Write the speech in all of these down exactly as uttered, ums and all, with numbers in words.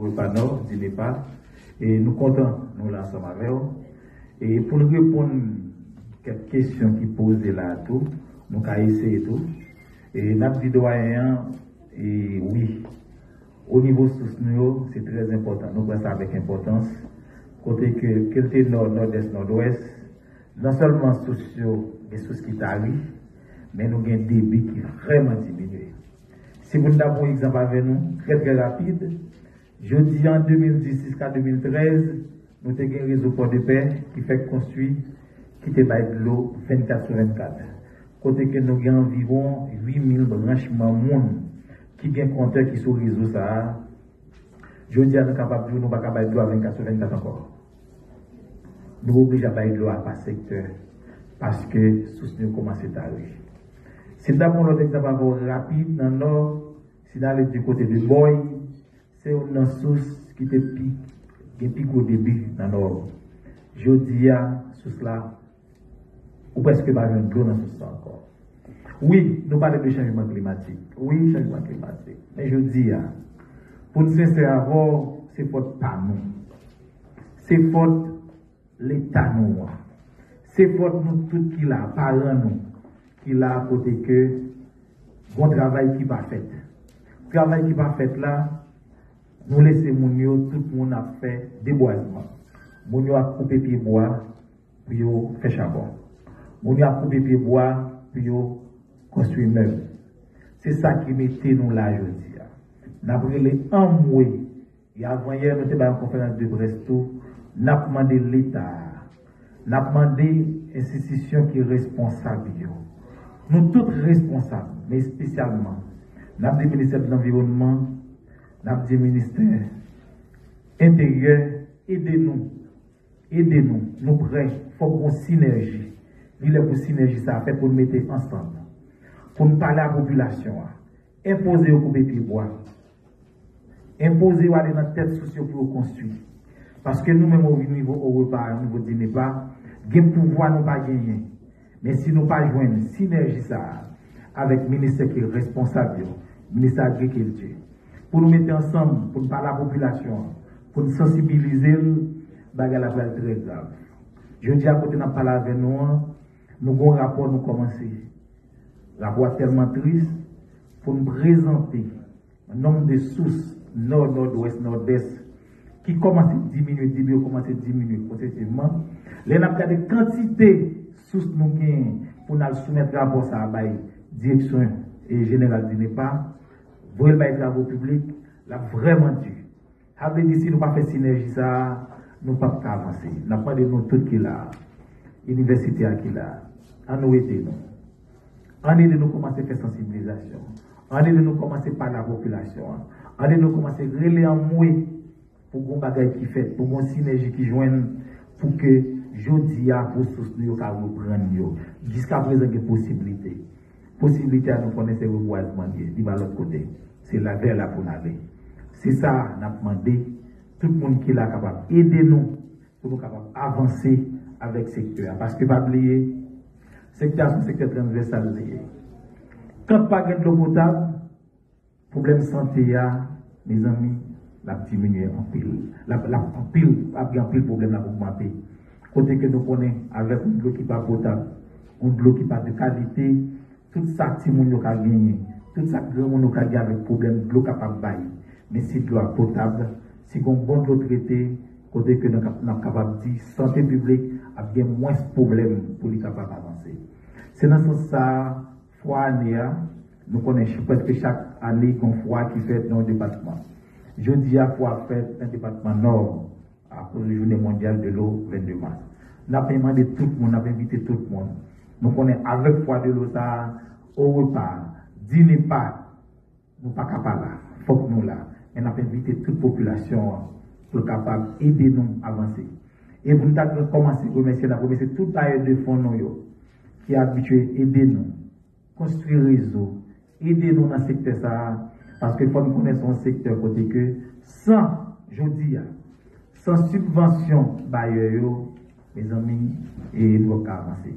Repa Nò, DINEPA. E nou kontan nou la ansanm avè w. E pou n reponn kèk kesyon ki poze la a tou, nou ka eseye tou. E n ap di dwayen an, e wi, o nivo sous nou yo, se trè enpòtan. Nou pran sa avèk enpòtans. Kote ke, ke l te nò, nòdès, nòdwès, non sèlman sous yo, gen sous ki tari, men nou gen debi ki vrèman diminye. Si pou n ta pran yon egzanp avè nou, trè, trè rapid, jodi an, de mil dis jiska de mil trèz, nou te gen rezo Pòdepè ki fèk konstwi, ki te bay dlo vennkat sou vennkat. Kote ke nou gen anviwon uit mil branchman moun ki gen kontè ki sou rezo sa a. Jodi a, nou kapab di w nou pa ka bay dlo a vennkat sou vennkat ankò. Nou oblije ap bay dlo a pa sektè, paske sous nou yo kòmanse tari. Si n ta pran lòt egzanp avè w rapid, nan Nò, si n ale di kote de Bòy, se youn nan sous ki te pi, gen pi gwo debi nan Nò. Jodi a, sous la, ou prèske pa jwenn dlo nan sous la ankò. Wi, nou pale de chanjman klimatik. Wi, chanjman klimatik. Men jodi a, pou n sensè avè w, se fòt pa nou. Se fòt Leta nou an. Se fòt nou tout ki la, paran nou, ki la kote ke gon travay ki pa fèt. Travay ki pa fèt la, nou lese moun yo, tout moun ap fè debwazman. Moun yo ap koupe pye bwa pou yo fè chabon. Moun yo ap koupe pye bwa pou yo konstwi mèb. Se sa ki mete nou la jodi a. N ap rele anmwe. E avanyè, nou te bay yon konferans de près tou, n ap mande Leta a, n ap mande enstitisyon ki responsab yo. Nou tout responsab, men espesyalman, n ap di Ministè de Lanviwònman, n ap di Ministè Enteryè, ede nou, ede nou, nou prè, fòk gon sinèji. Li lè pou sinèji sa a fèt, pou n mete ansanm, pou n pale a popilasyon an, enpoze yo koupe pye bwa. Enpoze yo ale nan tèt sous yo pou yo konstwi. Paske nou menm o nivo OREPA, o nivo DINEPA, gen pouvwa nou pa genyen. Men si nou pa jwenn sinèji sa a avèk ministè ki responsab yo, ministè agrikilti, pou nou mete ansanm, pou n pale a popilasyon an, pou n sansibilize l, bagay la pral trè grav. Jodi a, kote n ap pale avè nou an, nou gon rapò nou kòmanse. Rapò a tèlman tris, pou n prezante nonb de sous Nò, Nòdwès, Nòdès, ki kòmanse diminye, debi yo kòmanse diminye pwogresivman. Lè n ap gade kantite sous nou genyen pou n al soumèt rapò sa a bay Direksyon, e, Jeneral DINEPA, voye l bay Travo Piblik, l ap vrèman di. Sa vle di, si nou pa fè sinèji sa a, nou p ap ka avanse. N ap mande nou tout ki la a, inivèsite a ki la a, ann nou ede nou. Ann ede nou kòmanse fè sansibilizasyon. Ann ede nou kòmanse pale a popilasyon an. Ann ede nou kòmanse rele anmwe pou gon bagay ki fèt, pou gon sinèji ki jwenn, pou ke jodi a, pou sous nou yo ka reprann yo. Jiskaprezan gen posiblite. Posiblite a, nou konnen se rebwazman li ye, li pa lòt kote. Se la, vè la pou n ale. Se sa n ap mande, tout moun ki la kapab ede nou, pou nou kapab avanse avèk sektè a. Paske pa bliye, sektè a se yon sektè transvèsal li ye. Kan pa gen dlo potab, pwoblèm sante a, mezanmi, l ap diminye anpil. L ap, l ap anpil, ap gen anpil pwoblèm, l ap ogmante. Kote ke nou konnen, avèk yon dlo ki pa potab, yon dlo ki pa de kalite, tout sa timoun yo ka genyen, tout sa granmoun yo ka gen avèk pwoblèm dlo kapab bay. Men si dlo a potab, si gon bon dlo trete, kote ke n ap, n ap kapab di sante piblik ap gen mwens pwoblèm pou li kapab avanse. Se nan sans sa a, fwa ane a, nou konnen ch-, prèske chak ane, gon fwa ki fèt nan yon depatman. Jodi a, fwa ap fèt nan depatman Nò, akoz de Jounen Mondyal de Lo, vennde mas. N ap mande tout moun, n ap envite tout moun. Nou konnen avèk fwa de lo sa a, OREPA, DINEPA, nou pa ka pa la. Fòk nou la. Men n ap envite tout popilasyon an pou l kapab ede nou avanse. E pou n ta kòmanse remèsye, n ap remèsye tout bayè de fon nou yo ki abitye ede nou konstwi rezo, ede nou nan sektè sa a, paske fò n konnen se yon sektè kote ke san, jodi a, san sibvansyon bayè yo, mezanmi, e nou p ap ka avanse.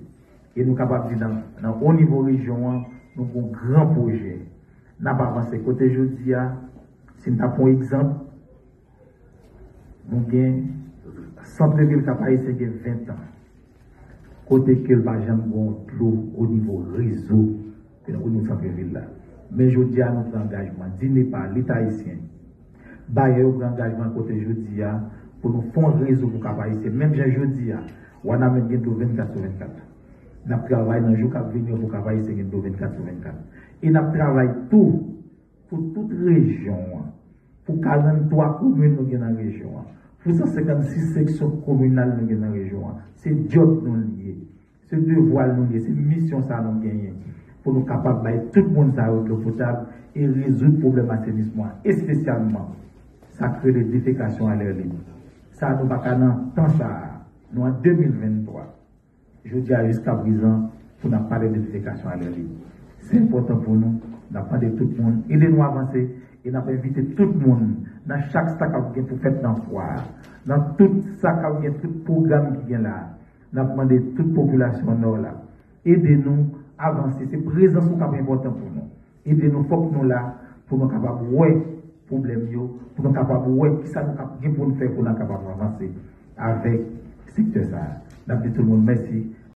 E nou kapab di nan, nan o nivo rejyon an, nou gon gran pwojè. N ap avanse kote jodi a, si n ta pran yon egzanp, Nou gen, sant vil Kap Ayisyen gen ven tan, kote ke l pa janm gen dlo o nivo rezo, o nivo sant vil la. Men jodi a, nou pran angajman, DINEPA, Leta ayisyen, bayè yo pran angajman kote jodi a, pou nou fè yon rezo pou Kap Ayisyen. Menm jan jodi a, Wanament gen dlo vennkat sou vennkat. N ap travay nan jou k ap vini yo pou Kap Ayisyen gen dlo vennkat sou vennkat. E n ap travay tou pou tout rejyon an, pou karanntwa komin nou gen nan rejyon an, pou san senkannsis seksyon kominal nou gen nan rejyon an. Se djòb nou li ye, se devwa nou li ye, se misyon sa nou genyen pou nou kapab bay tout moun sa yo dlo potab e rezoud pwoblèm asenisman an, espesyalman sa k rele defekasyon a lè lib. Sa nou pa ka nan tan sa a. Nou an de mil venntwa. Jodi a jiska prezan pou n ap pale de defekasyon a lè lib. Se enpòtan pou nou, n ap mande tout moun ede nou avanse e n ap envite tout moun nan chak sa k ap gen pou fèt nan fwa a, nan tout sa k ap gen, tout pwogram ki gen la a, n ap mande tout popilasyon Nò la ede nou avanse. Se prezans ou k ap enpòtan pou nou. Ede nou, fòk nou la pou nou kapab wè pwoblèm yo, pou nou kapab wè kisa nou kap gen pou n fè pou n kapab avanse avèk sektè sa a. N ap di tout moun mèsi,